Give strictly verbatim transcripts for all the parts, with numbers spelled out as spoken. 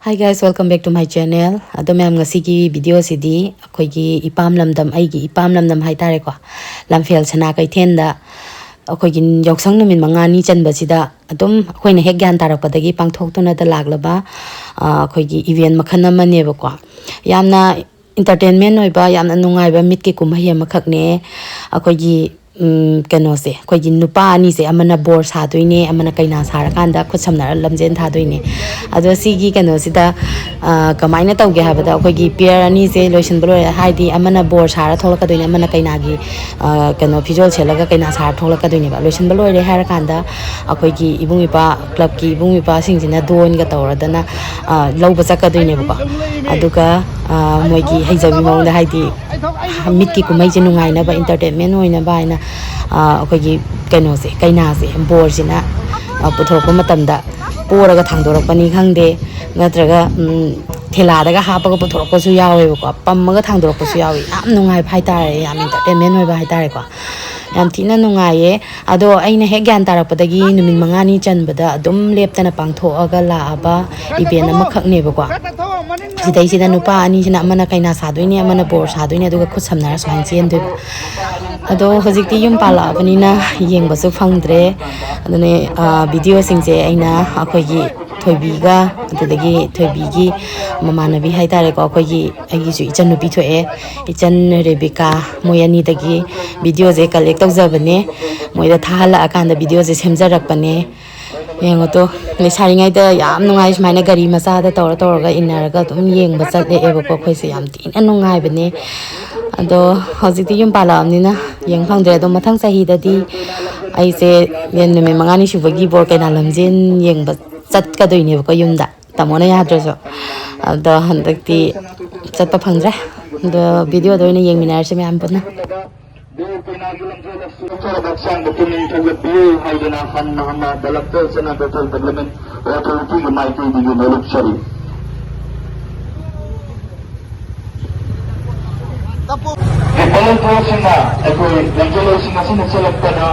Hi guys, welcome back to my channel. ꯑꯗꯣ ꯃꯌꯥꯝ, ꯉꯁꯤꯒꯤ ꯚꯤꯗꯤꯑꯣꯁꯤꯗꯤ ꯑꯩꯈꯣꯏꯒꯤ ꯏꯄꯥꯝ ꯂꯝꯗꯝ, ꯑꯩꯒꯤ ꯏꯄꯥꯝ ꯂꯝꯗꯝ ꯍꯥꯏꯇꯥꯔꯦꯀꯣ, ꯂꯝꯐꯦꯜ ꯁꯅꯥ ꯀꯩꯊꯦꯜꯗ ꯑꯩꯈꯣꯏꯒꯤ ꯌꯥꯎꯁꯪ ꯅꯨꯃꯤꯠ ꯃꯉꯥꯅꯤ ꯆꯟꯕꯁꯤꯗ ꯑꯗꯨꯝ ꯑꯩꯈꯣꯏꯅ ꯍꯦꯛ ꯒ꯭ꯌꯥꯟ ꯇꯥꯔꯛꯄꯗꯒꯤ ꯄꯥꯡꯊꯣꯛꯇꯨꯅꯗ ꯂꯥꯛꯂꯕ, ꯑ, ꯑꯩꯈꯣꯏꯒꯤ ꯏꯚꯦꯟ ꯃꯈꯜ ꯑꯃꯅꯦꯕꯀꯣ꯫ ꯌꯥꯝꯅ ꯏꯟꯇꯔꯇꯦꯟꯃꯦꯟ ꯑꯣꯏꯕ, ꯌꯥꯝꯅ ꯅꯨꯡꯉꯥꯏꯕ ꯃꯤꯠꯀꯤ ꯀꯨꯝꯍꯩ ꯑꯃꯈꯛꯅꯦ꯫ ꯑꯩꯈꯣꯏꯒꯤ, ꯎꯝ, ꯀꯩꯅꯣꯁꯦ, ꯑꯩꯈꯣꯏꯒꯤ ꯅꯨꯄꯥ ꯑꯅꯤꯁꯦ, ꯑꯃꯅ ꯕꯣꯔ ꯁꯥꯗꯣꯏꯅꯦ, ꯑꯃꯅ ꯀꯩꯅꯥ ꯁꯥꯔꯀꯥꯟꯗ ꯈꯨꯠ ꯁꯝꯅꯔ ꯂꯝꯖꯦꯟ ꯊꯥꯗꯣꯏꯅꯦ꯫ ꯑꯗꯣ ꯁꯤꯒꯤ ꯀꯩꯅꯣꯁꯤꯗ, ꯑ, ꯀꯃꯥꯏꯅ ꯇꯧꯒꯦ ꯍꯥꯏꯕꯗ, ꯑꯩꯈꯣꯏꯒꯤ ꯄꯤꯌꯔ ꯑꯅꯤꯁꯦ ꯂꯣꯏꯁꯤꯟꯕ ꯂꯣꯏꯔꯦ, ꯍꯥꯏꯗꯤ ꯑꯃꯅ ꯕꯣꯔ ꯁꯥꯔ ꯊꯣꯛꯂꯛꯀꯗꯣꯏꯅꯦ, ꯑꯃꯅ ꯀꯩꯅꯥꯒꯤ, ꯑ, ꯀꯩꯅꯣ, ꯐꯤꯖꯣꯜ ꯁꯦꯠꯂꯒ ꯀꯩꯅꯥ ꯁꯥꯔ ꯊꯣꯛꯂꯛꯀꯗꯣꯏꯅꯦꯕ꯫ ꯂꯣꯏꯁꯤꯟꯕ ꯂꯣꯏꯔꯦ ꯍꯥꯏꯔꯀꯥꯟꯗ ꯑꯩꯈꯣꯏꯒꯤ ꯏꯕꯨꯡ ꯏꯄ꯭ꯋꯥ, ꯀ꯭ꯂꯕꯀꯤ ꯏꯕꯨꯡ ꯏꯄ꯭ꯋꯥꯁꯤꯡꯁꯤꯅ ꯗꯣꯟꯒ ꯇꯧꯔꯗꯅ, ꯑ, ꯂꯧꯕ ꯆꯠꯀꯗꯣꯏꯅꯦꯕꯀꯣ꯫ ꯑꯗꯨꯒ, ꯑ, ꯃꯣꯏꯒꯤ ꯍꯩꯖꯕꯤ ꯃꯑꯣꯡꯗ, ꯍꯥꯏꯗꯤ ꯃꯤꯠꯀꯤ ꯀꯨꯝꯍꯩꯁꯦ ꯅꯨꯡꯉꯥꯏꯅꯕ, ꯏꯟꯇꯔꯇꯦꯟꯃꯦꯟ ꯑꯣꯏꯅꯕ ꯍꯥꯏꯅ, ꯑ, ꯑꯩꯈꯣꯏꯒꯤ ꯀꯩꯅꯣꯁꯦ, ꯀꯩꯅꯥꯁꯦ, ꯕꯣꯔꯁꯤꯅ, ꯑ, ꯄꯨꯊꯣꯔꯛꯄ ꯃꯇꯝꯗ ꯄꯣꯔꯒ ꯊꯥꯡꯗꯣꯔꯛꯄꯅꯤ ꯈꯪꯗꯦ, ꯅꯠꯇ꯭ꯔꯒ, ꯎꯝ, ꯊꯦꯂꯥꯗꯒ ꯍꯥꯞꯄꯒ ꯄꯨꯊꯣꯔꯛꯄꯁꯨ ꯌꯥꯎꯋꯦꯕꯀꯣ, ꯄꯝꯃꯒ ꯊꯥꯡꯗꯣꯔꯛꯄꯁꯨ ꯌꯥꯎꯋꯦ꯫ ꯌꯥꯝ ꯅꯨꯡꯉꯥꯏꯕ ꯍꯥꯏꯇꯥꯔꯦ, ꯌꯥꯝ ꯏꯟꯇꯔꯇꯦꯟꯃꯦꯟ ꯑꯣꯏꯕ ꯍꯥꯏꯇꯥꯔꯦꯀꯣ꯫ ꯌꯥꯝ ꯊꯤꯅ ꯅꯨꯡꯉꯥꯏꯌꯦ꯫ ꯑꯗꯣ ꯑꯩꯅ ꯍꯦꯛ ꯒ꯭ꯌꯥꯟ ꯇꯥꯔꯛꯄꯗꯒꯤ ꯅꯨꯃꯤꯠ ꯃꯉꯥꯅꯤ ꯆꯟꯕꯗ ꯑꯗꯨꯝ ꯂꯦꯞꯇꯅ ꯄꯥꯡꯊꯣꯛꯑꯒ ꯂꯥꯛꯑꯕ ꯏꯚꯦꯟ ꯑꯃꯈꯛꯅꯦꯕꯀꯣ꯫ ꯁꯤꯗꯩꯁꯤꯗ ꯅꯨꯄꯥ ꯑꯅꯤꯁꯤꯅ, ꯑꯃꯅ ꯀꯩꯅꯥ ꯁꯥꯗꯣꯏꯅꯦ, ꯑꯃꯅ ꯕꯣꯔ ꯁꯥꯗꯣꯏꯅꯦ, ꯑꯗꯨꯒ ꯈꯨꯠ ꯁꯝꯅꯔ ꯁꯨꯃꯥꯏꯅ ꯆꯦꯟꯗꯣꯏꯕ꯫ ꯑꯗꯣ ꯍꯧꯖꯤꯛꯇꯤ ꯌꯨꯝ ꯄꯥꯜꯂꯛꯑꯕꯅꯤꯅ ꯌꯦꯡꯕꯁꯨ ꯐꯪꯗ꯭ꯔꯦ꯫ ꯑꯗꯨꯅꯦ, ꯑ, ꯚꯤꯗꯤꯑꯣꯁꯤꯡꯁꯦ ꯑꯩꯅ ꯑꯩꯈꯣꯏꯒꯤ ꯊꯣꯏꯕꯤꯒ, ꯑꯗꯨꯗꯒꯤ ꯊꯣꯏꯕꯤꯒꯤ ꯃꯃꯥꯟꯅꯕꯤ ꯍꯥꯏꯇꯥꯔꯦꯀꯣ, ꯑꯩꯈꯣꯏꯒꯤ, ꯑꯩꯒꯤꯁꯨ ꯏꯆꯟ ꯅꯨꯄꯤ ꯊꯣꯛꯑꯦ, ꯏꯆꯟ ꯔꯦꯕꯤꯀꯥ, ꯃꯣꯏ ꯑꯅꯤꯗꯒꯤ ꯚꯤꯗꯤꯑꯣꯁꯦ ꯀꯂꯦꯛ ꯇꯧꯖꯕꯅꯦ꯫ ꯃꯣꯏꯗ ꯊꯥꯍꯜꯂꯛꯑꯀꯥꯟꯗ ꯚꯤꯗꯤꯑꯣꯁꯦ ꯁꯦꯝꯖꯔꯛꯄꯅꯦ꯫ ꯌꯦꯡꯉꯣ ꯇꯣ, ꯂꯩꯁꯥꯔꯤꯉꯩꯗ ꯌꯥꯝ ꯅꯨꯡꯉꯥꯏ, ꯁꯨꯃꯥꯏꯅ ꯒꯥꯔꯤ ꯃꯆꯥꯗ ꯇꯧꯔ ꯇꯧꯔꯒ ꯏꯟꯅꯔꯒ ꯑꯗꯨꯝ ꯌꯦꯡꯕ ꯆꯠꯂꯛꯑꯦꯕꯀꯣ꯫ ꯑꯩꯈꯣꯏꯁꯦ ꯌꯥꯝ ꯊꯤꯅ ꯅꯨꯡꯉꯥꯏꯕꯅꯦ꯫ ꯑꯗꯣ ꯍꯧꯖꯤꯛꯇꯤ ꯌꯨꯝ ꯄꯥꯜꯂꯛꯑꯕꯅꯤꯅ ꯌꯦꯡ ꯐꯪꯗ꯭ꯔꯦ꯫ ꯑꯗꯣ ꯃꯊꯪ ꯆꯍꯤꯗꯗꯤ ꯑꯩꯁꯦ ꯅꯨꯃꯤꯠ ꯃꯉꯥꯅꯤ ꯁꯨꯕꯒꯤ ꯕꯣꯔ ꯀꯩꯅꯥ ꯂꯝꯖꯦꯟ ꯌꯦꯡꯕ ꯆꯠꯀꯗꯣꯏꯅꯦꯕꯀꯣ, ꯌꯨꯝꯗ꯫ ꯇꯥꯃꯣꯅ ꯌꯥꯗ꯭ꯔꯁꯨ꯫ ꯑꯗꯣ ꯍꯟꯗꯛꯇꯤ ꯆꯠꯄ ꯐꯪꯗ꯭ꯔꯦ꯫ ꯑꯗꯣ ꯚꯤꯗꯤꯑꯣꯗ ꯑꯣꯏꯅ ꯌꯦꯡꯃꯤꯟꯅꯔꯁꯤ ꯃꯌꯥꯝ ꯄꯨꯟꯅ꯫ ꯕꯣꯔ ꯀꯩꯅꯥꯒꯤ ꯂꯝꯖꯦꯜ ꯑꯁꯤ ꯍꯛꯆꯥꯡꯗ ꯄꯨꯛꯅꯤꯡ ꯊꯧꯒꯠꯄꯤꯌꯨ ꯍꯥꯏꯗꯨꯅ ꯍꯟꯅ ꯍꯟꯅ ꯗꯂꯞꯇ ꯆꯠꯅꯕ ꯗꯦꯚꯂꯞꯃꯦꯟ ꯑꯣꯊꯣꯔꯤꯇꯤꯒꯤ ꯃꯥꯏꯀꯩꯗꯒꯤ ꯅꯣꯂꯨꯛꯆꯔꯤ꯫ ꯚꯣꯂꯨꯟꯇꯤꯌꯔꯁꯤꯡꯅ ꯑꯩꯈꯣꯏ ꯂꯝꯖꯦꯜꯂꯣꯏꯁꯤꯡ ꯑꯁꯤꯅ ꯆꯦꯜꯂꯛꯄꯗ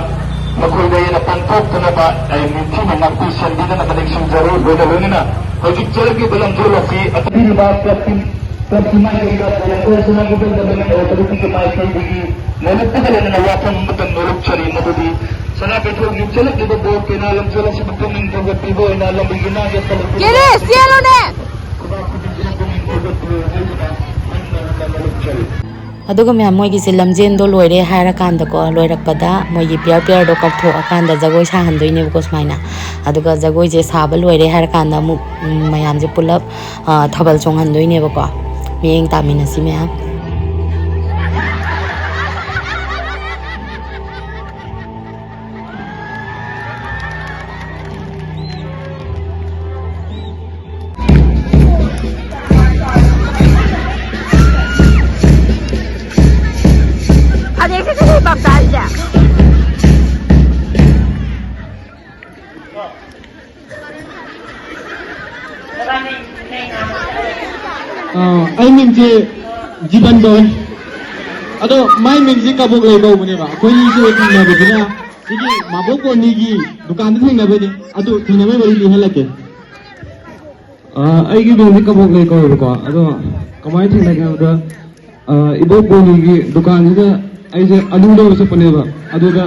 ꯃꯈꯣꯏꯗ ꯍꯦꯟꯅ ꯄꯥꯡꯊꯣꯛꯇꯅꯕ ꯑꯩ ꯅꯤꯡꯊꯤꯅ ꯉꯥꯛꯄꯤ ꯁꯦꯟꯕꯤꯗꯅꯕ ꯅꯤꯡꯁꯤꯡꯖꯔꯤ꯫ ꯂꯣꯏꯅ ꯂꯣꯏꯅꯅ ꯍꯧꯖꯤꯛ ꯆꯠꯂꯛꯂꯤꯕ ꯂꯝꯖꯦꯜ ꯑꯁꯤ ꯑꯄꯤꯔꯤꯕ ꯀ꯭ꯂꯕꯀꯤ, ꯀ꯭ꯂꯕꯀꯤ ꯃꯥꯏꯀꯩꯗ ꯚꯣꯂꯨꯟꯇꯤꯌꯔ ꯁꯅꯥ ꯀꯩꯊꯦꯜ ꯗꯤꯕꯦꯂꯞꯃꯦꯟ ꯑꯣꯊꯣꯔꯤꯇꯤꯒꯤ ꯃꯥꯏꯀꯩꯗꯒꯤ ꯅꯣꯂꯨꯛꯄꯒ ꯂꯣꯏꯅꯅ ꯋꯥꯐꯝ ꯑꯃꯇꯪ ꯅꯣꯂꯨꯛꯆꯔꯤ, ꯃꯗꯨꯗꯤ ꯁꯅꯥ ꯀꯩꯊꯦꯜꯒꯤ ꯆꯠꯂꯛꯂꯤꯕ ꯕꯣꯔ ꯀꯦꯅꯥ ꯂꯝꯖꯦꯜ ꯑꯁꯤꯕꯨ ꯄꯨꯛꯅꯤꯡ ꯊꯧꯒꯠꯄꯤꯕ ꯑꯣꯏꯅ ꯂꯝꯕꯤꯒꯤ ꯅꯥꯒ ꯊꯜꯂꯛꯄ ꯒꯤꯔꯤꯁ, ꯆꯦꯜꯂꯨꯅꯦ! ꯈꯨꯗꯥ ꯈꯨꯗꯤꯡꯃꯛ ꯄꯨꯛꯅꯤꯡ ꯊꯧꯒꯠꯄꯤꯌꯨ ꯍꯥꯏꯗꯨꯅ ꯍꯟꯅ ꯍꯟꯅ ꯅꯣꯂꯨꯛꯆꯔꯤ꯫ ꯑꯗꯨꯒ ꯃꯌꯥꯝ, ꯃꯣꯏꯒꯤꯁꯦ ꯂꯝꯖꯦꯟꯗꯣ ꯂꯣꯏꯔꯦ ꯍꯥꯏꯔꯀꯥꯟꯗꯀꯣ, ꯂꯣꯏꯔꯛꯄꯗ ꯃꯣꯏꯒꯤ ꯄꯤꯌꯔ ꯄꯤꯌꯔꯗꯣ ꯀꯧꯊꯣꯛꯑꯀꯥꯟꯗ ꯖꯒꯣꯏ ꯁꯥꯍꯟꯗꯣꯏꯅꯦꯕꯀꯣ ꯁꯨꯃꯥꯏꯅ꯫ ꯑꯗꯨꯒ ꯖꯒꯣꯏꯁꯦ ꯁꯥꯕ ꯂꯣꯏꯔꯦ ꯍꯥꯏꯔꯀꯥꯟꯗ ꯑꯃꯨꯛ, ꯎꯝ, ꯃꯌꯥꯝꯁꯦ ꯄꯨꯂꯞ, ꯑ, ꯊꯥꯕꯜ ꯆꯣꯡꯍꯟꯗꯣꯏꯅꯦꯕꯀꯣ꯫ ꯃꯤꯠꯌꯦꯡ ꯇꯥꯃꯤꯟꯅꯁꯤ ꯃꯌꯥꯝ꯫ ꯐꯅꯦꯛꯁꯦ ꯀꯩ ꯄꯥꯝ ꯆꯥꯔꯤꯁꯦ? ꯑꯥ, ꯑꯩ ꯃꯤꯡꯁꯦ ꯖꯤꯕꯟ ꯀꯧꯋꯦ꯫ ꯑꯗꯣ ꯃꯥꯏ ꯃꯤꯡꯁꯦ ꯀꯕꯣꯛꯂꯩ ꯀꯧꯕꯅꯦꯕ꯫ ꯑꯩꯈꯣꯏꯅꯤꯁꯦ ꯊꯦꯡꯅꯕꯁꯤꯅ ꯁꯤꯒꯤ ꯃꯥꯕꯣꯛ ꯀꯣꯂꯣꯅꯤꯒꯤ ꯗꯨꯀꯥꯟꯗ ꯊꯦꯡꯅꯕꯅꯦ꯫ ꯑꯗꯨ ꯊꯦꯡꯅꯕꯩ ꯋꯥꯔꯤ ꯂꯤꯍꯜꯂꯛꯀꯦ꯫ ꯑꯥ, ꯑꯩꯒꯤ ꯃꯤꯡꯗꯤ ꯀꯕꯣꯛꯂꯩ ꯀꯧꯋꯦꯕꯀꯣ꯫ ꯑꯗꯣ ꯀꯃꯥꯏꯅ ꯊꯦꯡꯅꯒꯦ ꯍꯥꯏꯕꯗ, ꯑꯥ, ꯏꯕꯣꯛ ꯀꯣꯂꯣꯅꯤꯒꯤ ꯗꯨꯀꯥꯟꯁꯤꯗ ꯑꯩꯁꯦ ꯑꯂꯨ ꯂꯧꯕ ꯆꯠꯄꯅꯦꯕ꯫ ꯑꯗꯨꯗ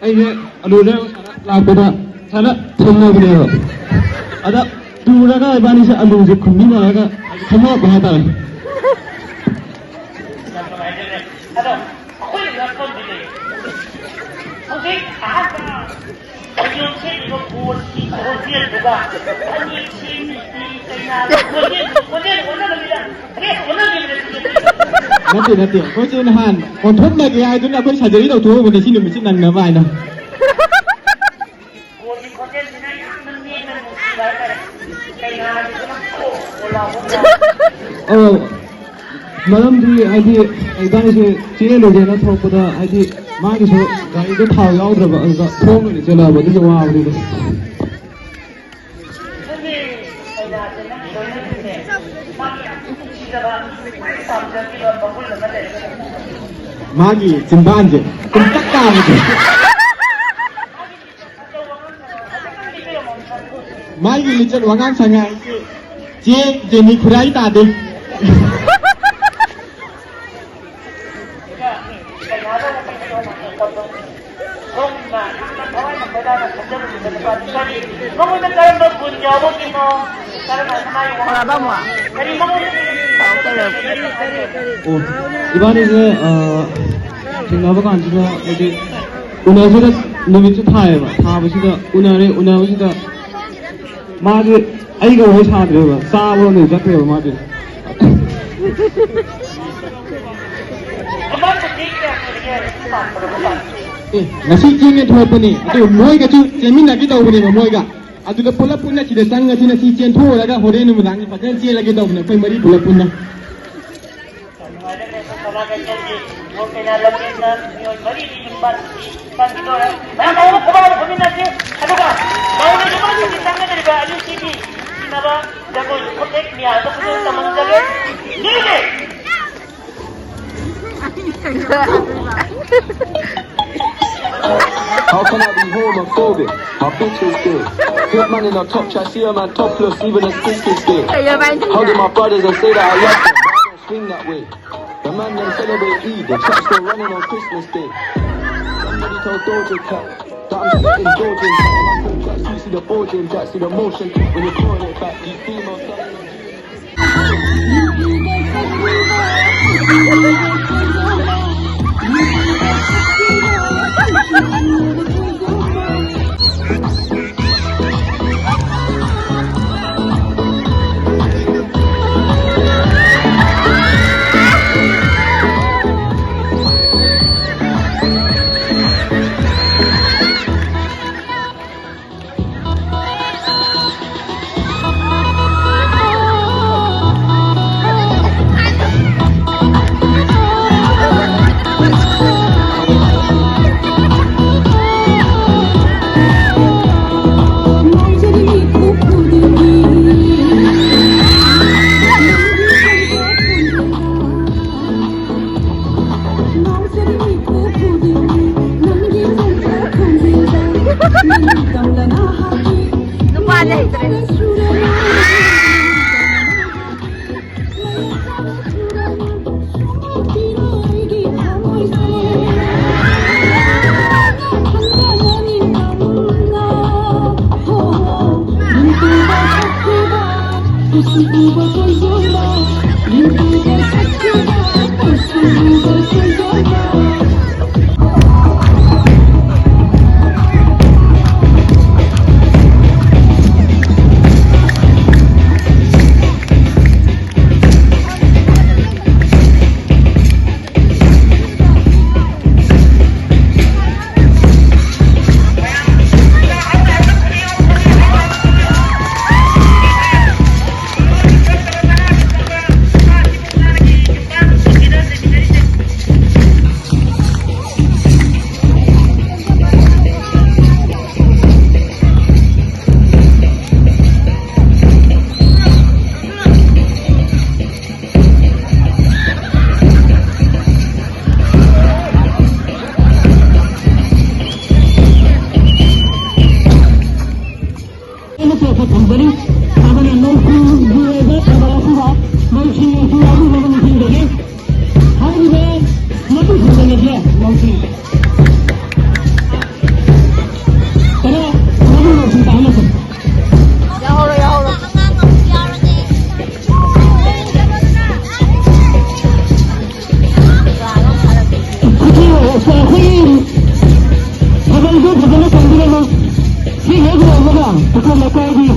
ꯑꯩꯁꯦ ꯑꯂꯨ ꯂꯩꯔ ꯂꯥꯛꯄꯗ ꯁꯨꯃꯥꯏꯅ ꯊꯦꯡꯅꯕꯅꯦꯕ꯫ ꯑꯗ ꯇꯨꯔꯒ ꯏꯕꯥꯅꯤꯁꯦ ꯑꯂꯨꯁꯦ ꯈꯨꯟꯃꯤꯟꯅꯔꯒ ꯈꯟꯅꯔꯛꯄ ꯍꯥꯏꯇꯥꯔꯦ꯫ ꯑꯗꯣ ꯑꯩꯈꯣꯏꯅ ꯈꯪꯗ꯭ꯔꯤꯁꯦ, ꯍꯧꯖꯤꯛ ꯑꯍꯥꯟꯕ ꯐꯩꯖꯣꯝ ꯁꯦꯠꯂꯤꯕ ꯕꯣꯁꯀꯤ ꯈꯣꯟꯖꯦꯜꯗꯨꯒ ꯐꯅꯦꯛ ꯁꯦꯠꯂꯤꯕꯤ ꯀꯩꯅꯥꯒꯤ ꯈꯣꯟꯖꯦꯜꯗꯨ, ꯈꯣꯟꯖꯦꯜ ꯑꯣꯟꯅꯕꯅꯤꯗ, ꯗ꯭ꯔꯦꯁ ꯑꯣꯟꯅꯈꯤꯕꯅꯦ꯫ ꯅꯠꯇꯦ, ꯅꯠꯇꯦ, ꯑꯩꯈꯣꯏꯁꯦ ꯅꯍꯥꯟ ꯑꯣꯟꯊꯣꯛꯅꯒꯦ ꯍꯥꯏꯗꯨꯅ ꯑꯩꯈꯣꯏ ꯁꯔꯖꯔꯤ ꯇꯧꯊꯣꯛꯎꯕꯅꯦ ꯁꯤ ꯅꯨꯃꯤꯠꯁꯤ ꯅꯪꯅꯕ ꯍꯥꯏꯅ꯫ ꯕꯣꯁꯀꯤ ꯈꯣꯟꯖꯦꯜꯁꯤꯅ ꯌꯥꯝꯅ ꯅꯦꯝꯅ ꯅꯨꯡꯁꯤꯕ ꯍꯥꯏꯇꯥꯔꯦ꯫ ꯀꯩꯅꯥꯒꯤꯗꯨꯅ ꯀꯣ ꯀꯣ ꯂꯥꯎꯕ ꯑꯃ ꯌꯥꯎꯋꯦ꯫ ꯑꯧ, ꯃꯔꯝꯗꯤ ꯍꯥꯏꯗꯤ ꯏꯕꯥꯅꯤꯁꯦ ꯆꯦꯜꯂꯨꯒꯦꯅ ꯊꯣꯛꯄꯗ ꯍꯥꯏꯗꯤ ꯃꯥꯒꯤꯁꯨ ꯒꯥꯔꯤꯗꯣ ꯊꯥꯎ ꯌꯥꯎꯗ꯭ꯔꯕ, ꯑꯗꯨꯗ ꯈꯣꯡꯅ ꯑꯣꯏꯅ ꯆꯦꯜꯂꯛꯑꯕ, ꯑꯗꯨꯒꯤ ꯋꯥꯕꯅꯤꯗ꯫ ꯃꯥꯒꯤ ꯆꯤꯝꯕꯥꯟꯁꯦ ꯇꯨꯝꯇꯛ ꯇꯥꯕꯁꯦ꯫ ꯃꯥꯒꯤ ꯂꯤꯆꯠ ꯋꯥꯉꯥꯡ ꯁꯉꯥꯡ ꯆꯦ ꯖꯦꯅꯤ ꯈꯨꯔꯥꯏ ꯇꯥꯗꯦ꯫ ꯃꯉꯣꯟꯗ ꯀꯔꯝꯕ ꯒꯨꯟ ꯌꯥꯎꯕꯒꯤꯅꯣ? ꯀꯔꯝꯕ ꯃꯥꯒꯤ ꯋꯥꯍꯩ? ꯐꯔꯕ ꯑꯃꯨꯛ? ꯀꯔꯤ ꯃꯉꯣꯟꯗ ꯑꯣ, ꯏꯕꯥꯅꯤꯁꯦ, ꯑ, ꯊꯦꯡꯅꯕ ꯀꯥꯟꯁꯤꯗ, ꯍꯥꯏꯗꯤ, ꯎꯅꯁꯤꯗ ꯅꯨꯃꯤꯠꯁꯨ ꯊꯥꯏꯌꯦꯕ꯫ ꯊꯥꯕꯁꯤꯗ ꯎꯅꯔꯦ, ꯎꯅꯕꯁꯤꯗ ꯃꯥꯁꯦ ꯑꯩꯒ ꯋꯥꯔꯤ ꯁꯥꯗ꯭ꯔꯦꯕ, ꯆꯥꯕꯔꯣꯝꯗ ꯆꯠꯈ꯭ꯔꯦꯕ ꯃꯥꯁꯦ꯫ ꯑꯦ, ꯉꯁꯤ ꯆꯦꯟꯒꯦ ꯊꯣꯛꯂꯛꯄꯅꯦ, ꯑꯗꯨ ꯃꯣꯏꯒꯁꯨ ꯆꯦꯟꯃꯤꯟꯅꯒꯦ ꯇꯧꯕꯅꯦꯕ ꯃꯣꯏꯒ꯫ ꯑꯗꯨꯗ ꯄꯨꯂꯞ ꯄꯨꯟꯅ ꯁꯤꯗ ꯆꯪꯉꯁꯤꯅ ꯁꯤ ꯆꯦꯟꯊꯣꯛꯎꯔꯒ ꯍꯣꯔꯦꯟ ꯅꯨꯃꯤꯗꯥꯡꯒꯤ ꯐꯖꯅ ꯆꯦꯜꯂꯒꯦ ꯇꯧꯕꯅꯦ ꯑꯩꯈꯣꯏ ꯃꯔꯤ ꯄꯨꯂꯞ ꯄꯨꯟꯅ꯫ ꯌꯥꯝ ꯅꯨꯡꯉꯥꯏꯔꯦ, ꯀꯩꯅꯣ, ꯁꯅꯥ ꯀꯩꯊꯦꯜꯒꯤ ꯏꯕꯣ ꯀꯩꯅꯥ ꯂꯝꯖꯦꯟꯗ ꯃꯤꯑꯣꯏ ꯃꯔꯤꯗꯤ ꯌꯨꯝ ꯄꯥꯟꯈꯤ, ꯄꯥꯟꯈꯤꯗꯣꯔꯦ꯫ ꯃꯌꯥꯝ ꯑꯃꯨꯛ ꯈꯨꯕꯥꯛ ꯑꯃꯨꯛ ꯈꯨꯃꯤꯟꯅꯁꯤ꯫ ꯑꯗꯨꯒ ꯃꯧꯅ ꯌꯨꯝ ꯄꯥꯟꯕꯒꯤ ꯆꯪꯒꯗꯧꯔꯤꯕ ꯑꯅꯤꯁꯤꯒꯤ ꯅꯨꯡꯁꯤꯅꯕ ꯖꯒꯣꯏ ꯈꯨꯠꯊꯦꯛ ꯃꯤꯌꯥꯝꯗ ꯈꯨꯗꯣꯜ ꯇꯝꯍꯟꯖꯒꯦ꯫ ꯌꯦꯡꯉꯨꯅꯦ! How can I be homophobic? My bitch is gay. Hit man in a top try, see a man topless, even a sis is gay. Hugging my brothers and say that I love them, but I don't swing that way. The man them celebrate Eid, the trap still running on Christmas Day. Somebody told Doja Cat that I'm still indulging. My full track suit, see the bulging, that's the motion. When you call it back, these females. ꯑꯩꯅ ꯆꯦꯛꯇ ꯊꯝꯖꯔꯤ꯫ ꯑꯗꯨꯅ ꯂꯧꯁꯤꯡꯒꯤ ꯑꯣꯏꯕ ꯊꯕꯛ ꯑꯁꯤꯗ ꯂꯧꯁꯤꯡ ꯑꯁꯤ ꯌꯥꯎꯕꯤꯅꯕ ꯅꯤꯡꯁꯤꯡꯖꯒꯦ꯫ ꯍꯥꯏꯔꯤꯕ ꯃꯇꯨꯡ ꯊꯝꯖꯔꯒꯦ ꯂꯧꯁꯤꯡ꯫ ꯈꯔ ꯃꯔꯨ ꯂꯧꯁꯤꯡ ꯇꯥꯍꯜꯂꯁꯤ꯫ ꯌꯥꯍꯧꯔꯣ, ꯌꯥꯍꯧꯔꯣ꯫ ꯑꯩꯈꯣꯏꯒꯤ ꯊꯥꯕꯜꯗꯨ ꯐꯖꯅ ꯆꯣꯡꯕꯤꯔꯝꯃꯨ꯫ ꯁꯤ ꯍꯦꯛ ꯂꯣꯏꯕꯒ ꯑꯩꯈꯣꯏ ꯂꯩꯀꯥꯏꯒꯤ